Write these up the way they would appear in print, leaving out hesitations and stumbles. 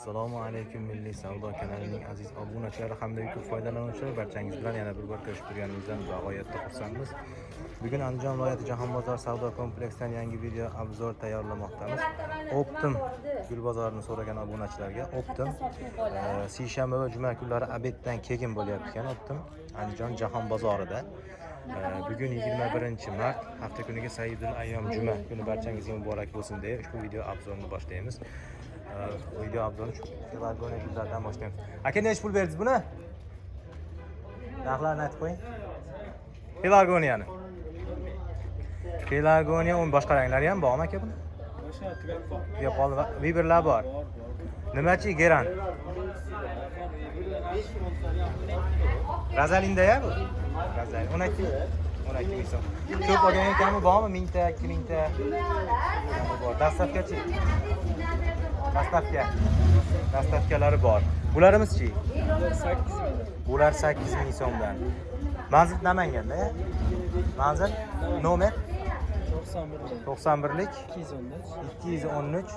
Assalomu alaykum, Milliy savdo kanalining aziz obunachilari hamda YouTube foydalanuvchilari, barchangiz bilan yana bir bor ko'rishib turganimizdan bag'oyatda xursandmiz. Bugun Andijon viloyati Jahon bozor savdo kompleksidan yangi video обзор tayyorlamoqdamiz. Оптом gul bozorini so'ragan obunachilarga оптом seshanba va juma kunlari обед dan keyin bo'lyapti ekan оптом Andijon Jahon bozorida. Bugun 21 mart, hafta kuniga Sayyidul Ayyom juma kuni barchangizga muborak bo'lsin deya ushbu video обзор ni boshlaymiz. Video обзор ni shu pelargoniya gullardan boshlaymiz. Aka, nechi pul berdingiz buni? Narxlarini aytib qo'ying. Pelargoniyani. Pelargoniya, un boshqa ranglari ham bormi, aka, buni? Boshqa tugab qoldi. Tugab qoldi va Viberlar bor. Bor, bor. Nimachi geran? Rozalinda ya bu? Rozalin. 12 12 ming so'm. Ko'p olgan ekanmi, bormi? Mingta, 2000 ta. Kami bor. Доставка chi? Доставка. Доставка lari bor. Bularimiz-chi? Bular 8 ming. Bular 8 ming so'mdan. Manzil Namanganda, ya? Manzil nomer 91. 91lik 213 213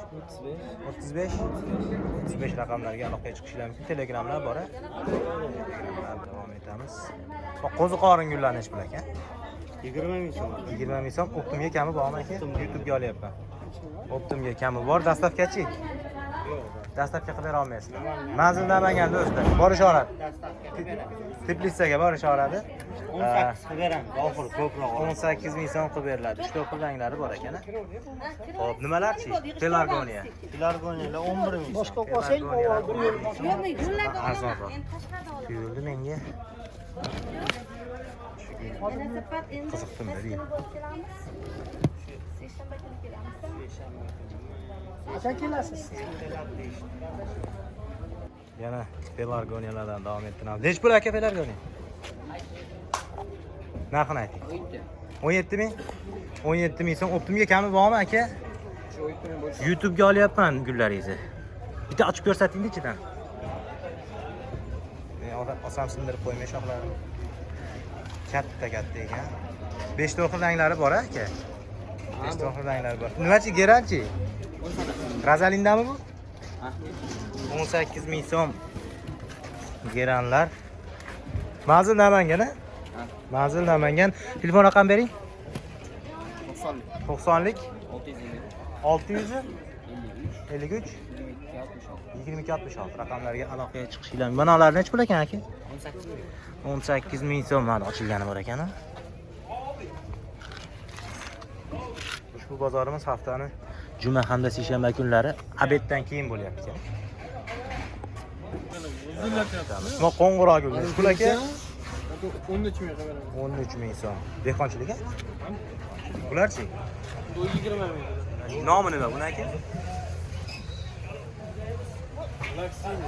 35 35 35 raqamlarga aloqaga chiqishingiz mumkin. Telegramlar bor, a? Telegramlar davom etamiz. Qo'ziqorin gullari nechi pul, aka? 20 ming so'm. 20 ming so'm. Оптом ga kami bormi, aka? YouTube'ga olyapman. Оптом ga kami bor. Доставка chi? Доставка qilib bera olmaysizlar. Manzil Namanganda o'zida. Borishaveradi. Доставка qilib beramiz. Теплица ga borishaveradi. 18 qilib beramiz. Oxiri ko'proq olamiz. 18 ming so'm qilib beriladi. 3 xil ranglari bor ekan. Xo'p, nimalarchi? Pelargoniya. Pelargoniyalar 11 ming so'm. Boshqa olsang, avval bir yo'l Yo'q, men gullarni Arzonroq. olaman. Endi tashqarida olaman. Tuyuldi menga. Yana endi Qiziqdim, qaysi deydi. kuni bo'lib kelamiz? Seshanba kuni kelamiz. Qachon kelasiz siz? Yana pelargoniyalardan davom ettiramiz. Nechi pul, aka, pelargoniya? Narxini ayting. 17 ming. 17 ming so'm. Оптом ga kami bormi, aka? YouTube'ga olyapman gullaringizni. Bitta ochib ko'rsating ichidan. Men olsam sindirib qo'ymay shoxlarini. Katta katta ekan. 5 xil ranglari bor, aka. 5 xil ranglari bor. Nimachi geranchi? Rozalindami bu? 18 ming so'm geranlar. Manzil Namangan, a? Manzil Namangan. Telefon raqam bering. 90lik 600 53 22 66 raqamlarga aloqaga chiqishinglar. Mana ular nechi pul ekan, aka? 18 ming so'm. Mana ochilgani bor ekan. A? Ushbu bozorimiz haftani juma hamda seshanba kunlari обед dan keyin bo'lyapti ekan. Nima, qo'ng'iroq gul nechi pul, aka? 13 ming qilib beraman. 13 ming so'm. Dehqonchilik, a? Bularchi? Bu 20 ming. Nomi nima buni, aka? Laksina.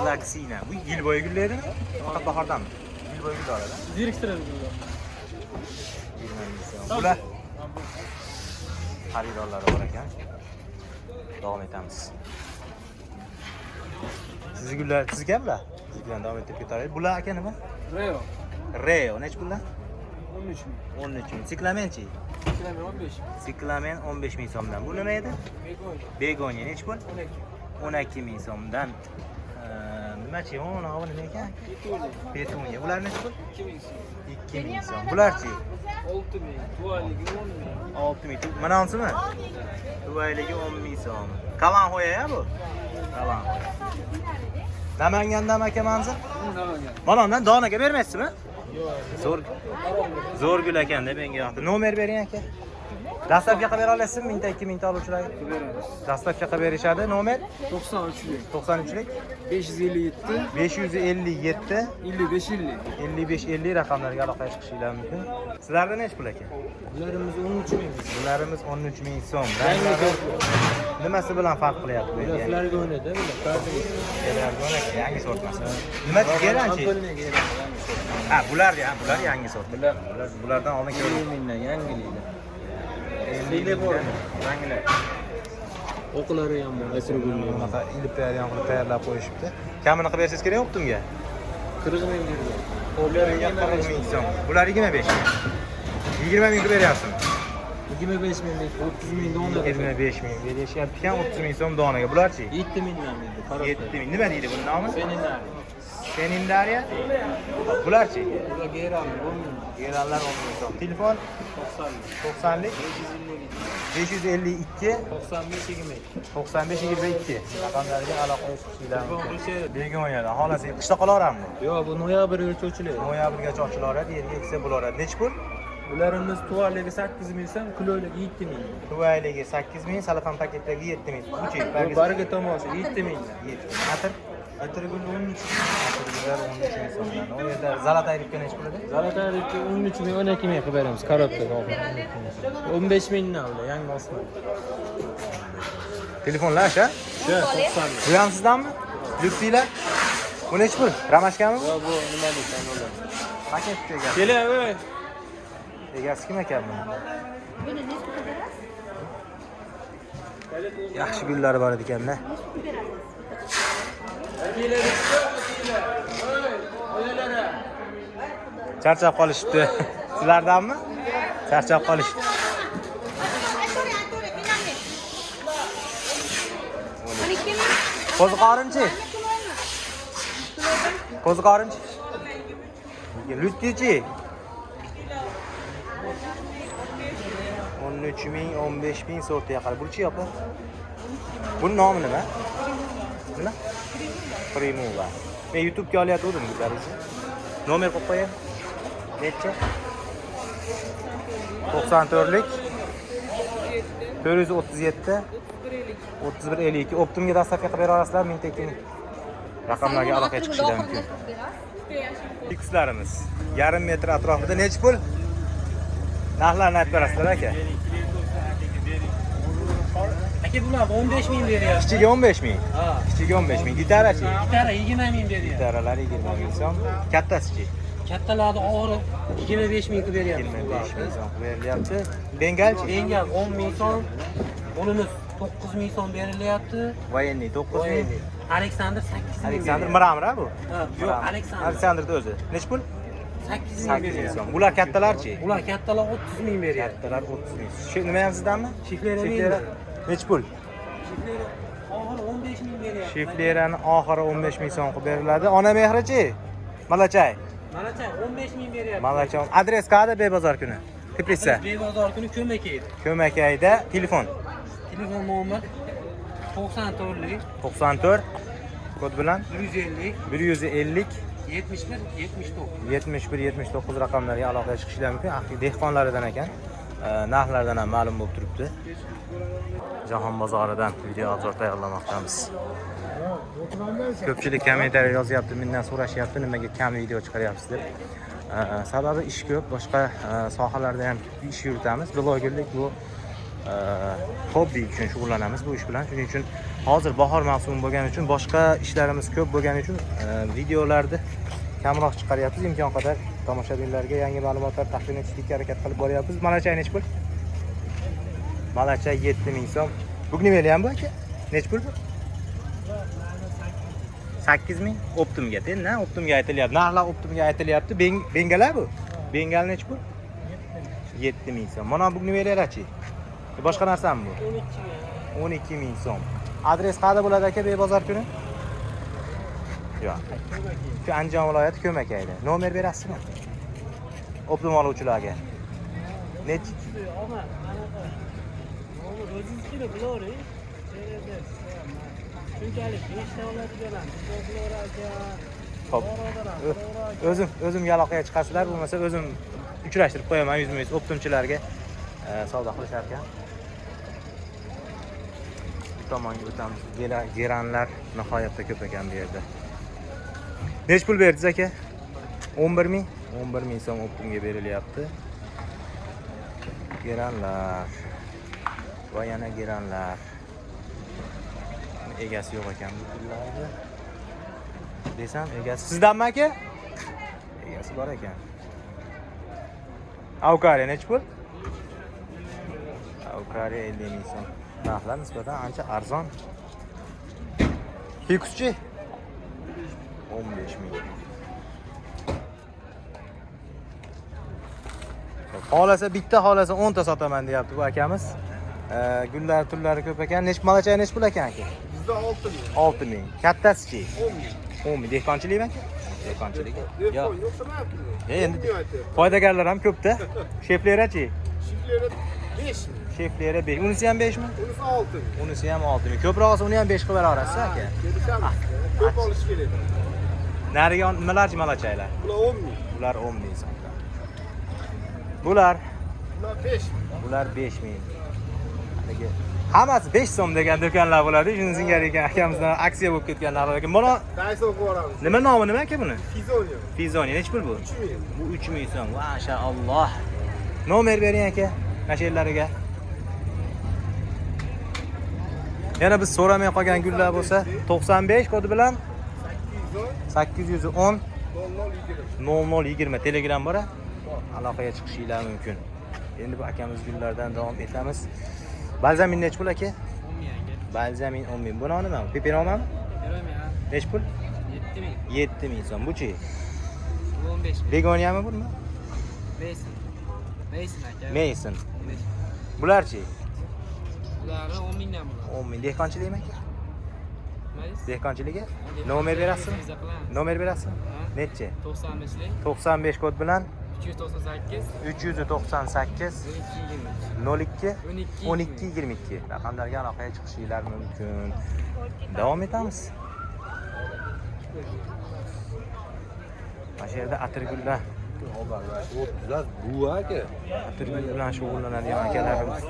Laksina. Bu yil bo'yi gullaydimi? Faqat bahordami? Yil bo'yi gullaydi. Zeriktiradi gullar. 20 ming so'm. Bular xaridorlari bor ekan. Davom etamiz. Sizni gullar sizga bular? Siz bilan davom etib ketaylik. Bular, aka, nima? Reo. Reo nechi pullar? 13 ming. 13 ming. Siklamenchi? Siklamen 15 ming. Siklamen 15 ming so'mdan. Bu nima edi? Begonya. Begonya nechi pul? 12. 12 ming so'mdan. Nimachi? O, nima ekan? Petunia. Petunya. Ular nechi pul? 2 ming so'm. 2 ming so'm. Bularchi? 6 ming. Tuvaligi 10 ming. 6 ming. Mana unisimi? Tuvayligi 10 ming so'm. Kalanxo'ya ya bu? Kalanxo'ya. Namangandami, aka, manzil? Namangan. Mana undan donaga bermaysizmi? Yo'q. Zo'r zo'r gul ekanda, menga yoqdi. Nomer bering, aka. Доставка qilib bera olasizmi? Mingta, 2000 ta oluvchilarga? Qilib beramiz. Доставка qilib berishadi. Nomer 93lik. 93lik 557 557 55 50. 55 50 raqamlarga aloqaga chiqishinglar mumkin. Sizlarda nechi pul, aka? Bularimiz 13 ming. Bularimiz 13 ming so'm. Ranglari nimasi bilan farq qilyapti bu endi? Pelargoniyada bular. Pelargoniya yangi sort masalan. Nima geranchi? Ha, bular ya, bular yangi sort. Bular bulardan oldin ko'rdim. Mingdan yangiliklar. 50 mingdan ranglar. O'qlari ham bor, asrgulli. Bunaqa ilib tayyorlagan qilib tayyorlab qo'yishibdi. Kamini qilib bersangiz kerak оптом ga. 40 ming berdi. Оптом ga 40 ming so'm. Bular 25 ming. 20 ming qilib beryapsizmi? 25 ming deydi, 30 ming dona. 25 ming berishyapti ekan, 30 ming so'm donaga. Bularchi? 7 mingdan deydi. 7 ming. Nima deydi buni nomi? Seninlar. Senindariya. Bularchi? Bular Geran 10 ming. Geranlar 10 ming so'm. Telefon 90. 90lik 552 95 22. 95 22 raqamlarga aloqa chiqishinglar Telefon mumkin. qilsa- Begoniyalar xolasi qishda qolaveradimi? Yo'q, bu noyabrgacha ochiladi. Noyabrgacha ochilaveradi, yerga eksa bo'laveradi. Nechi pul? Bularimiz tuvaligi 8 ming so'm, kiloyligi 7 ming. Tuvayligi 8 ming, salafan paketdagi 7 ming. Buchi, Bu barga tomosha 7 ming. 7 ming. Atir? Atirgul 13 ming. Atirgullar 13 ming so'mdan. U yerda zalata nechi pul edi? Zalatarlikka 13 ming, 12 ming qilib beramiz korobkaga. 15 mingdan ular yangi osma. Telefonlar ha? Shu 90 ming. Bu ham sizdanmi? Lyuksiylar? Bu nechi pul? Ramashkami bu? Yo'q, bu nima deysan ular? Paket egasi. Kela, ey. Egasi kim ekan buni? Buni necha pulga berasiz? Yaxshi gullari bor ekanda. Necha pulga berasiz? Charchab qolishibdi. Sizlardanmi? Charchab qolishibdi. Aytori, aytori, 12 ming. Qo'ziqorinchi? Qo'ziqorinchi? Lutfichi? 13 ming, 15 ming sortiga qarab. Burchi opa. Buni nomi nima? Nima? Primula. Men YouTube'ga olyaptim gullaringizni. Nomer qo'yib qo'yay. Necha? 94lik 437 31 52. Optimga dastavka qilib bera olasizlar, mingta 2000. Raqamlarga aloqaga chiqishingiz mumkin. Fikslarimiz yarim metr atrofida nechi pul? Narxlarni aytib berasizlar aka. Aka bular 15 ming beryapti. Kichigi 15 ming. Ha. Kichigi 15 ming. Gitarachi? Gitara 20 ming beryapti. Gitaralar 20 ming so'm. Kattasichi? Kattalarni og'iri 25 ming qilib beryapti. 25 ming so'm qilib berilyapti. Bengalchi? Bengal 10 ming so'm, bunimiz 9 ming so'm berilyapti. Voyenniy 9 ming. Aleksandr 8 ming. Aleksandr Mramor bu? Ha, yo'q, Aleksandr. Aleksandrni o'zi. Nechi pul? 8 ming 8 ming beryapti. so'm. Bular kattalarchi? Ular kattalar 30 ming beryapti. Kattalar 30 ming. Shu nima ham sizdanmi? Shiflera Shiflera. Nechi pul? Shiflera oxiri 15 ming beryapti. Shiflerani oxiri 15 ming so'm qilib beriladi. Ona mehrichi? Malachay. Malachay 15 ming beryapti. Malachay. Adres qayerda bebozor kuni? Teplitsa. Bebozor kuni Ko'makayda. Ko'makayda telefon Telefon nomer 94lik 94 kod bilan 150 150 71 79. 71 79 raqamlarga aloqaga chiqishingiz mumkin. Haqiqiy dehqonlaridan ekan. Narxlardan ham ma'lum bo'lib turibdi. Jahon bozoridan video obzor tayyorlamoqdamiz. Ko'pchilik kommentariy yozyapti, mendan so'rashyapti, nimaga kam video chiqaryapsiz deb. Sababi ish ko'p, boshqa sohalarda ham ish yuritamiz. Blogerlik bu hobbi uchun shug'ullanamiz bu ish bilan. Shuning uchun hozir bahor mavsumi bo'lgani uchun, boshqa ishlarimiz ko'p bo'lgani uchun videolarni kamroq chiqaryapmiz. Imkon qadar tomoshabinlarga yangi ma'lumotlar taqdim etishga harakat qilib boryapmiz. Malachay nechi pul? Malachay 7 ming so'm. Bugun ham bu aka? Nechi pul bu? 8 ming. Optimga, na, optimga aytilyapti. Narxlar optimga aytilyapti. Bengalar bu? Bengal nechi pul? 7 ming so'm. Mana bu nimalarchi? Boshqa narsami bu? 12 ming so'm. Adres qayerda bo'ladi aka bebozor kuni? Yo'q. Shu Andijon viloyati Ko'makayda. Nomer berasizmi? Optim oluvchilarga. Nechi? O'zingizkini bilavering. Shunchalik 5 ta oladigan ham, Xo'p. O'zimga aloqaga chiqasizlar, bo'lmasa o'zim uchrashtirib qo'yaman yuzma-yuz optimchilarga savdo qilishar ekan. Bu tomonga o'tamiz. Geranlar nihoyatda ko'p ekan bu yerda. Nechi pul berdingiz aka? 11 ming. 11 ming so'm optimga berilyapti. Geranlar va yana geranlar. Egasi yo'q ekan bu pullarni. Desam egasi sizdanmi aka? Egasi bor ekan. Avkariya nechi pul? Avkariya 50 ming so'm. Narxlar nisbatan ancha arzon. Fikuschi 15 ming. Xo'p, Xohlasa bitta, xohlasa 10 ta sotaman deyapti bu akamiz. Gullar turlari ko'p ekan. Nech malachay nech pul ekan aka? Bizda 6 ming. 6 ming. Kattasichi? 10 ming. 10 ming. Dehqonchilikmi aka? Dehqonchilik. Yo'q. Dehqon yo'qsa mayapti. Endi foydagarlar ham ko'p-da. Sheflerachi? Shiflera 5 ming. Sheflera 5. Unisi ham 5 mi? Unisi 6 ming. Unisi ham 6 ming. Ko'proq olsa uni ham 5 qilib bera olasiz aka. Kelishamiz. Ko'p olish kerak. Nariga nimalarchi malachaylar? Bular 10 ming. Bular 10 ming so'mdan. Bular Bular 5 ming. Bular 5 ming. Haligi hammasi 5 so'm degan do'konlar bo'ladi. Shuni singari ekan akamizdan aksiya bo'lib ketgan narxlar ekan. Buni Dayson qilib yuboramiz. nima nomi nima aka buni? Fizoniya. Fizoniya nechi pul bu? 3 ming. Bu 3 ming so'm. Mashaalloh. Nomer bering aka mashinalariga. Yana biz so'ramay qolgan gullar bo'lsa 95 kodi bilan 810 810 0020. 0020 Telegram bor. Aloqaga chiqishinglar mumkin. Endi bu akamiz gullardan davom etamiz. Balzamin nechi pul aka? 10 ming aka. Balzamin 10 ming. Bu nima? Peperomami? Berolmayman. Nechi pul? 7 ming. 7 ming so'm. Buchi? Bu 15 ming. Begoniyami bu nima? Mason. Mason aka. Mason. 15. Bularchi? Bularni 10 mingdan bo'ladi. 10 ming. Dehqonchilikmi aka? Nimangiz? Dehqonchiligi? Nomer berasizmi? Viza qilamiz. Nomer berasizmi? Ha? Nechi? 95lik 95 kod bilan 398 398 02 02 12 12 22 raqamlarga aloqaga chiqishinglar mumkin. Davom etamiz. Mana shu yerda atirgullar, Bu aka. atirgul bilan shug'ullanadigan akalarimiz.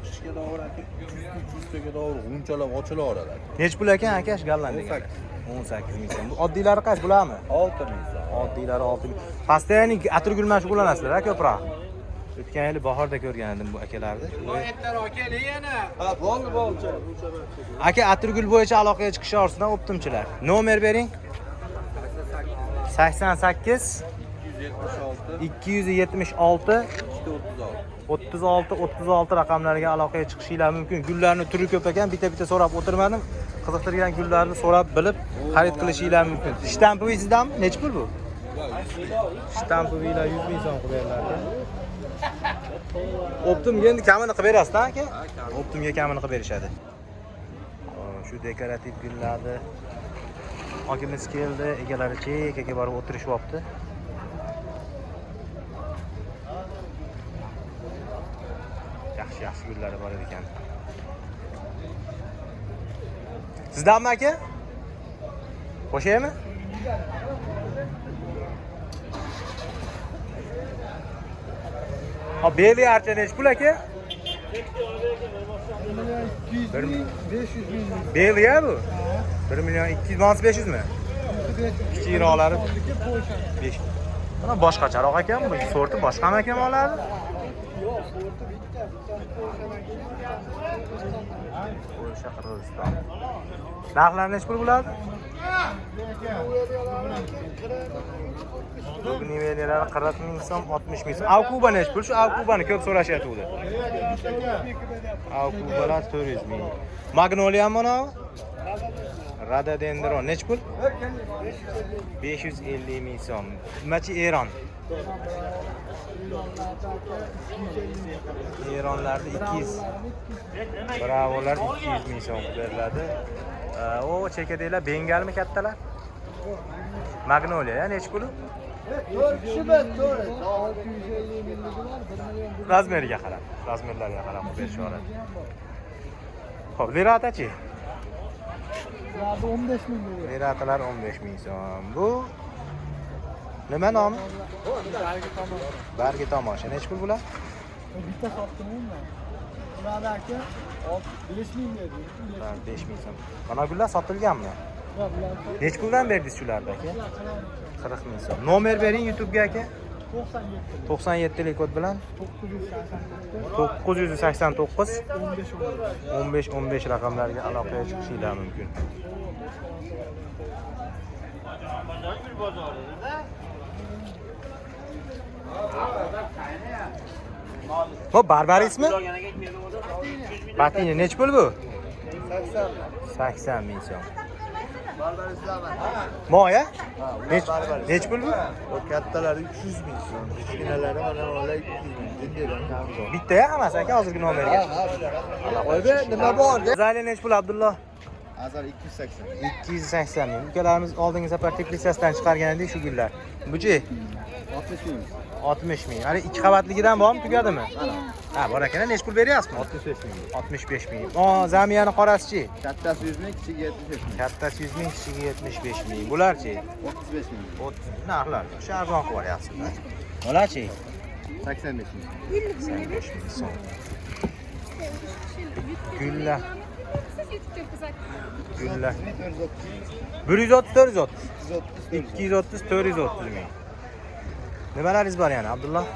Qishga to'g'ri aka 300 taga to'g'ri g'unchalab ochilaveradi. Nechi pul ekan aka shu golland deganlar? 18 ming so'm. Bu oddiylari qaysi bularmi? 6 ming so'm. Oddiylari 6 ming. Постоянно atirgul bilan shug'ullanasizlar a ko'proq. O'tgan yili bahorda ko'rgan edim bu akalarni. Ha, bo'ldi, bo'ldi. Aka atirgul bo'yicha aloqaga chiqish orzusidan o'ptimchilar. Nomer bering. 88 276 276 236. 36 36 raqamlariga aloqaga chiqishinglar mumkin. Gullarni turi ko'p ekan, bitta-bitta so'rab o'tirmadim. Qiziqtirgan gullarni so'rab bilib xarid qilishinglar mumkin. Shtampoviy sizdanmi? Nechi pul bu? Shtampoviylar 100 ming so'm qilib beriladi. Optimga endi kamini qilib berasiz-da aka? Optimga kamini qilib berishadi. Shu dekorativ gullarni hokimiz keldi, egalari chekkaga borib o'tirishyapti. Yaxshi yaxshi gullari bor ekan. Sizdanmi aka? Qo'shaymi? Ha, beli archa nechi pul aka? 1 million 500 ming. Beli bu? 1 million 200 ming 500 mi? Kichikroqlari 5. Mana boshqacharoq ekan bu. Sorti boshqami ekan oladi? Polsha, Qirg'iziston. Narxlari nechi pul bo'ladi? Bugnivellar 40 ming so'm, 60 ming so'm. Avkuba nechi pul? Shu Avkubani ko'p so'rashyapti. Avkubalar 400 ming. Magnoliya mana? Rododendron nechi pul? 550 ming so'm. Nimachi Eron? Eronlarda 200. Bravolar 200 ming so'm beriladi. O chekadagilar bengalmi kattalar? Magnoliya nechi pul? 4 kishi biz, 4. Razmeriga qarab, razmerlarga qarab berishaveradi. Xo'p, liratachi? Ularda 15 ming beradi. Liratalar 15 ming so'm. Bu nima nomi? Bargi tomosha. Nechi pul bular? Bitta sotdim undan. Ularda aka 5 ming berdi. 5 ming so'm. Mana gullar sotilganmi? Yo'q, bular Nechi puldan berdingiz shularni aka? 40 ming so'm. Nomer bering YouTube'ga aka. 97 97 lik kod bilan 989 989 15 15 15 raqamlariga aloqaga chiqishinglar mumkin. Bu barbarismi? Batini nechi pul bu? 80 ming so'm. Moya? Nech pul bu? O kattalari 300 ming so'm, kichkinalari mana ular 200 ming. Jindidan kam bor. Bitta ya hammasi aka hozirgi nomerga. Oybe nima bor? Zali nech pul Abdulloh? Azar 280. 280 ming. Ukalarimiz oldingi safar teplitsasidan chiqargan edik shu gullar. Buchi 60 ming. 60 ming. Hali ikki qavatligidan bormi, tugadimi? Ha, bor ekan. Nech pul beryapsizmi? 65 ming. 65 ming. O, zamiyani qorasichi? Kattasi 100 ming, kichigi 75 ming. Kattasi 100 ming, kichigi 75 ming. Bularchi? 35 ming. 30 ming. Narxlar shu arzon qilib yuboryapsizlar. Bularchi? 85 ming. 85 ming so'm. Gullar. Gullar. 130 430. 230 430 ming. Nimalaringiz bor yana Abdulloh?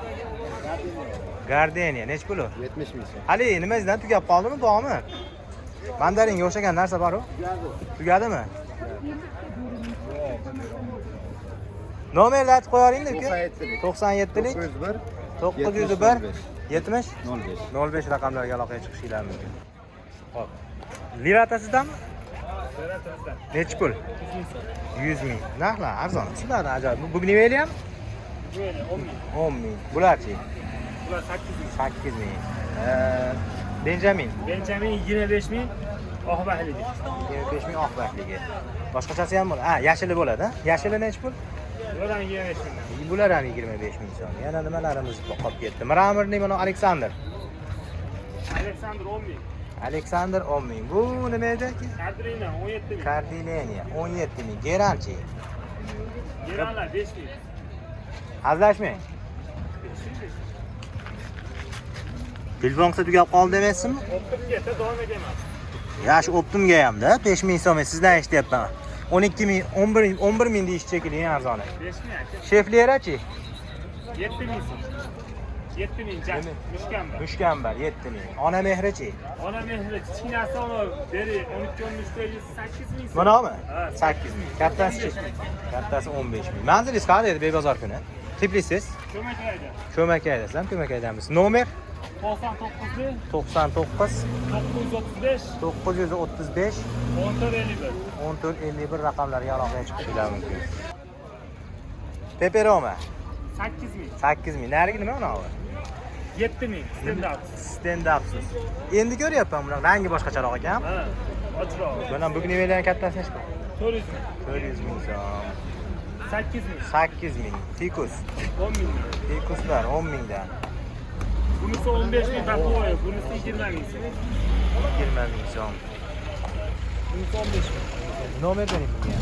Gardeniya nech pul u? 70 ming so'm. Hali nimangizdan tugab qoldimi, bormi? Mandaringa o'xshagan narsa bor-u? Tugadimi? Nomerni aytib qo'yaringda uka. 97lik 901 901 70 05. 05 raqamlariga aloqaga chiqishinglar mumkin. Xo'p. Lirata sizdanmi? Nechi pul? 100 ming. Narxlar arzon. Sizlardan ajoyib. Bu nimayli ham? 10 ming. Bularchi? Bular 8 ming. 8 ming. Benjamin Benjamin 25 ming oqbahligi. 25 ming oqbakligi. Boshqachasi ham bo'ladi. Ha, yashili bo'ladi, ha? Yashili nechi pul? Bular ham 25 ming. Bular ham 25 ming so'm. Yana nimalarimiz qolib ketdi? Mramorniy mana Aleksandr. Aleksandr 10 ming. Aleksandr 10 ming. Bu nima edi? Kadrina 17 ming. Kardineniya 17 ming. Geranchi? Geranlar 5 ming. Hazillashmang. 5 ming. Telefon qilsa tugab qoldi demaysizmi? Optimga davom etyapman. Yaxshi, Optimga hamda 5 ming so'm sizdan eshityapman. 12 ming, 11 ming deyish chekili eng arzoni. 5 ming aka. Sheflerachi? 7 ming so'm. 7 ming mushkambar. Mushkambar 7 ming. Ona mehrichi? Ona mehri kichkinasi ona beri 12 13 8 ming so'm. Bunami? Ha, 8 ming. Kattasi-chi? Kattasi 15 ming. Manzilingiz qayerda edi bebozor kuni? Tiplisiz? Ko'makayda. Ko'makayda, siz ham Ko'makaydanmisiz? Nomer 99 99 935 935 1451. 1451 raqamlariga aloqaga chiqishinglar mumkin. Peperoma 8 ming. 8 ming. Narigi nima unavi? 7 ming. Stand-up. Stand-upsiz. Endi ko'ryapman buni rangi boshqacharoq ekan. Ha, ochroq. Mana bugun nimalarning kattasi nechi pul? 400 ming. 400 ming so'm. 8 ming. 8 ming. Fikus. 10 ming. Fikuslar 10 mingdan. Bunisi 15 ming tapoy, bunisi 20 ming so'm. 20 ming so'm. Bunisi 15 ming. Nomer bering bunga.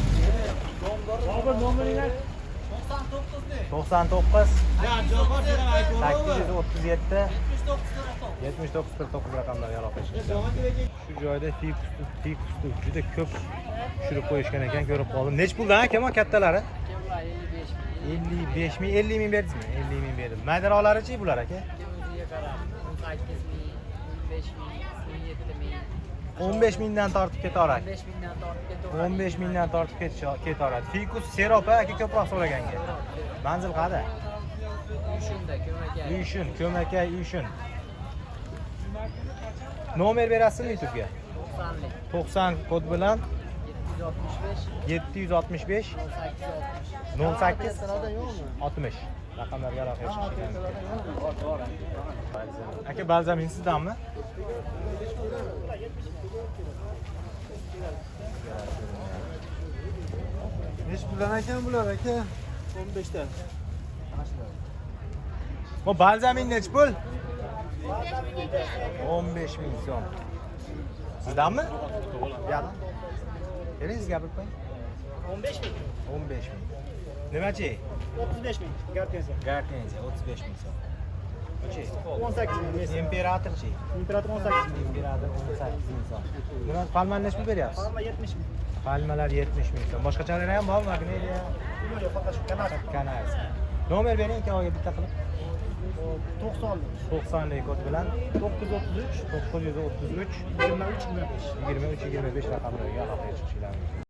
Bobur nomeringni ayt. 99 837 79 49 raqamlarga aloqa chiqishlar. Shu joyda fikusni juda ko'p tushirib qo'yishgan ekan, ko'rib qoldim. Nech puldan aka bu kattalari? 55 ming, 50 ming berdingizmi? 50 ming berdim. Maydaroqlari-chi bular aka? O'ziga qarab 18 ming, 15 ming, 17 ming. 15 mingdan tortib ketaveradi. 15 mingdan tortib ketaveradi. 15 mingdan tortib ketaveradi. Fikus seropa aka ko'proq so'raganga. Manzil qayerda? Uyshunda Ko'makay. Uyshun, Ko'makay Uyshun. Nomer berasizmi YouTube'ga? 90lik 90 kod bilan 765 765 08 60. 08 60 raqamlarga aloqaga chiqishingiz mumkin. Aka, balzamin sizdanmi? Nech puldan ekan bular aka? 15 dan. Bu balzamin nech pul? 15 ming so'm. Sizdanmi? Yo'q. Bering, siz gapirib qo'ying. 15 ming. 15 ming. Nimachi? 35 ming. Gartenziya. Gartenziya 35 ming so'm. Buchi? 18 ming. Imperatorchi? Imperator 18 ming. Imperator 18 ming so'm. Nima, palmani nechi pul beryapsiz? Palma 70 ming. Palmalar 70 ming so'm. Boshqachalari ham bormi? Magnoliya, Yo'q, yo'q, faqat shu kanarskiy. Kanarskiy. Nomer bering, ikkoviga bitta qilib. 90lik. 90 lik kod bilan 933 933 23 25. 23 25 raqamlariga aloqaga chiqishingiz mumkin.